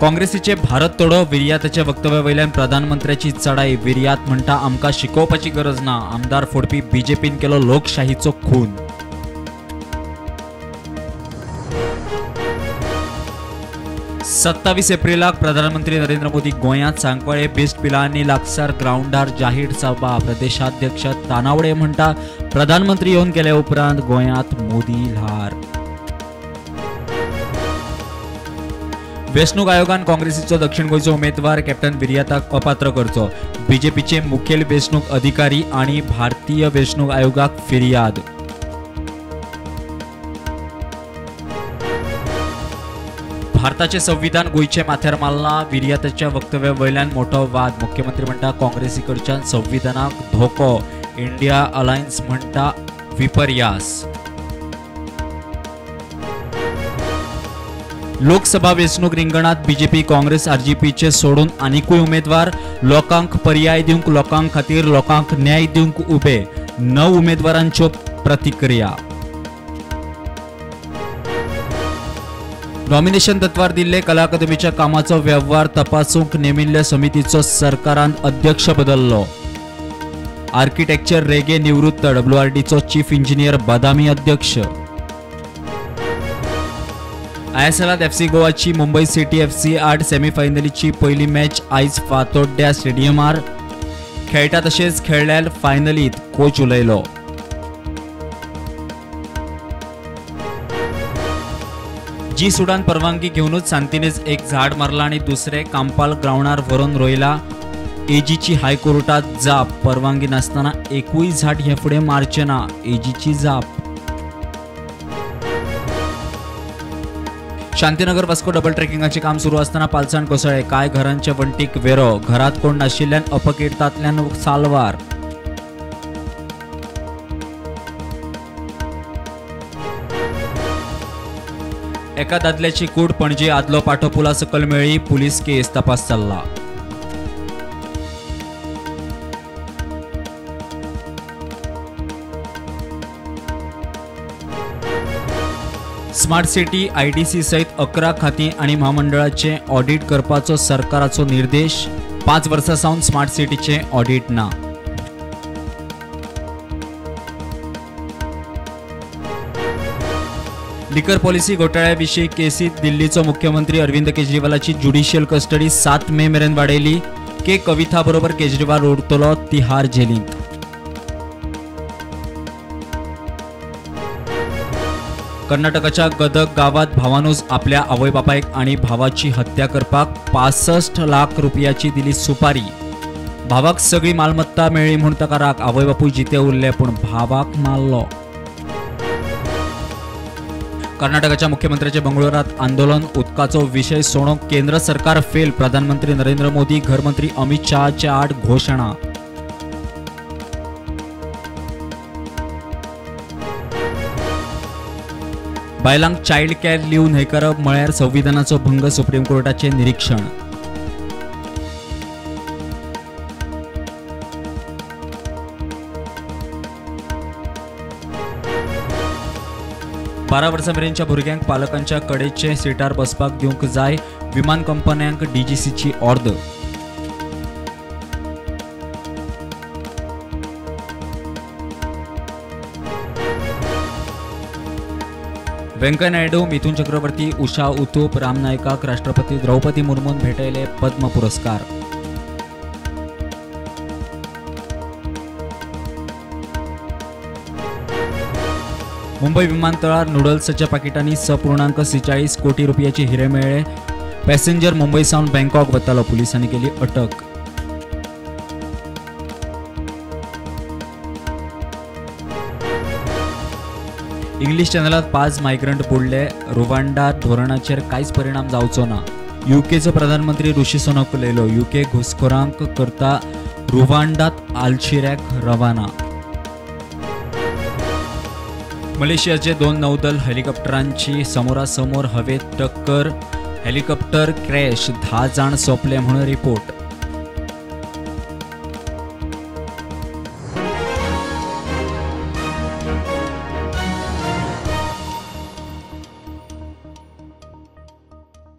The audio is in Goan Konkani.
काँग्रेसीचे भारत तोडो विर्याताच्या वक्तव्या वयल्यान प्रधानमंत्र्याची चढाई. विर्यात म्हणटा आमकां शिकोवपाची गरज ना. आमदार फोडपी बीजेपीन केलो लोकशाहीचो खून. 27 एप्रिलाक प्रधानमंत्री नरेंद्र मोदी गोंयांत सांकवाळे बेस्ट पिलांनी लागसार ग्रावंडार जाहीर सभा. प्रदेशाध्यक्ष तानावडे म्हणटा प्रधानमंत्री येवन गेले उपरांत गोंयांत मोदी ल्हार. वेंचणूक आयोगान काँग्रेसीचो दक्षिण गोंयचो उमेदवार कॅप्टन विर्याताक अपात्र करचो. बीजेपीचे मुखेल वेंचणूक अधिकारी आनी भारतीय वेंचणूक आयोगाक फिर्याद. भारताचे संविधान गोंयचे माथ्यार मारलां. विर्याताच्या वक्तव्या वयल्यान मोठो वाद. मुख्यमंत्री म्हणटा काँग्रेसी कडच्यान संविधानाक धोको. इंडिया अलायन्स म्हणटा विपर्यास. लोकसभा वेंचणूक रिंगणात बीजेपी काँग्रेस आरजीपीचे सोडून आनिकूय उमेदवार. लोकांक पर्याय दिवंक, लोकां खातीर लोकांक न्याय दिवंक उबे. 9 उमेदवारांच्यो प्रतिक्रिया. नॉमिनेशन तत्वार दिल्ले कला अकादमीच्या कामाचो वेव्हार तपासूंक नेमिल्ल्या समितीचो सरकारान अध्यक्ष बदल्लो. आर्किटेक्चर रेगे निवृत्त डब्ल्यूआरडीचो चीफ इंजिनियर बदामी अध्यक्ष. आयएसएलांत एफसी गोवाची मुंबय सिटी एफसी आड सेमीफायनलीची पयली मॅच आयज फातोड्ड्या स्टेडियमार खेळटा. तशेंच खेळ्ळ्यार फायनलींत कोच उलयलो. जी सुडान परवानगी घेवनूच सांतिनेज एक झाड मारला आनी दुसरें कांपाल ग्रावंडार व्हरून रोयला. एजीची हायकोर्टात जाप. परवानगी नासतना एकूय झाड हे फुडें मारचें ना. एजीची जाप. शांतीनगर वास्को डबल ट्रेकिंगाचें काम सुरू आसतना पालसाण कोसळ्ळें. कांय घरांच्या वण्टीक वेरो. घरांत कोण नाशिल्ल्यान अपकिर्तांतल्यान साल्वार. एका दादल्याची कूड पणजे आदलो पाटो पुला सकयल मेळ्ळी. पुलीस केस तपास चल्ला. स्मार्ट सिटी आयडीसी सयत 11 खातीं आनी म्हामंडळाचें ऑडिट करपाचो सरकाराचो निर्देश. 5 वर्सां सावन स्मार्ट सिटीचें ऑडिट ना. लिकर पॉलिसी घोटाळ्या विशीं केसींत दिल्लीचो मुख्यमंत्री अरविंद केजरीवालाची ज्युडिशियल कस्टडी 7 मे मेरेन वाडयली. के कविता बरोबर केजरीवाल उरतलो तिहार जेलींत. कर्नाटकाच्या गदग गावात भावानूच आपल्या आवय बापायक आनी भावाची हत्या करपाक 65 लाख रुपयाची दिली सुपारी. भावाक सगळी मालमत्ता मेळ्ळी म्हूण ताका राग. आवय बापूय जिते उरले पूण भावाक मारलो. कर्नाटकाच्या मुख्यमंत्र्याचे बंगळुरात आंदोलन. उदकाचो विशय सोडोवंक केंद्र सरकार फेल. प्रधानमंत्री नरेंद्र मोदी, घरमंत्री अमित शहाच्या आड घोशणा. बायलांक चायल्ड केअर लीव न्हयकारप म्हळ्यार संविधानाचो भंग. सुप्रीम कोर्टाचें निरीक्षण. बारा वर्सां मेरेनच्या भुरग्यांक पालकांच्या कडेचे सिटार बसपाक दिवंक जाय. विमान कंपन्यांक डीजीसीची ऑर्द. व्यंकय्या नायडू, मिथुन चक्रवर्ती, उषा उथूप, राम नायकाक राष्ट्रपती द्रौपदी मुर्मून भेटयले पद्म पुरस्कार. मुंबई विमानतळार नूडल्साच्या पाकिटांनी 6.46 कोटी रुपयाचे हिरे मेळ्ळे. पॅसेंजर मुंबई सावन बँकॉक वतालो. पुलिसांनी केली अटक. इंग्लिश चॅनलात 5 मायग्रंट बुडले. रुवांडा धोरणाचेर कांयच परिणाम जावचो ना. युकेचो प्रधानमंत्री ऋषी सुनक उलयलो. युके घुसखोरांक करता रुवांडात आलशिऱ्याक रवाना. मलेशियाचे 2 नौदल हेलिकॉप्टरांची समोरासमोर हवेत टक्कर. हेलिकॉप्टर क्रॅश, 10 जाण सोंपले म्हणून रिपोर्ट.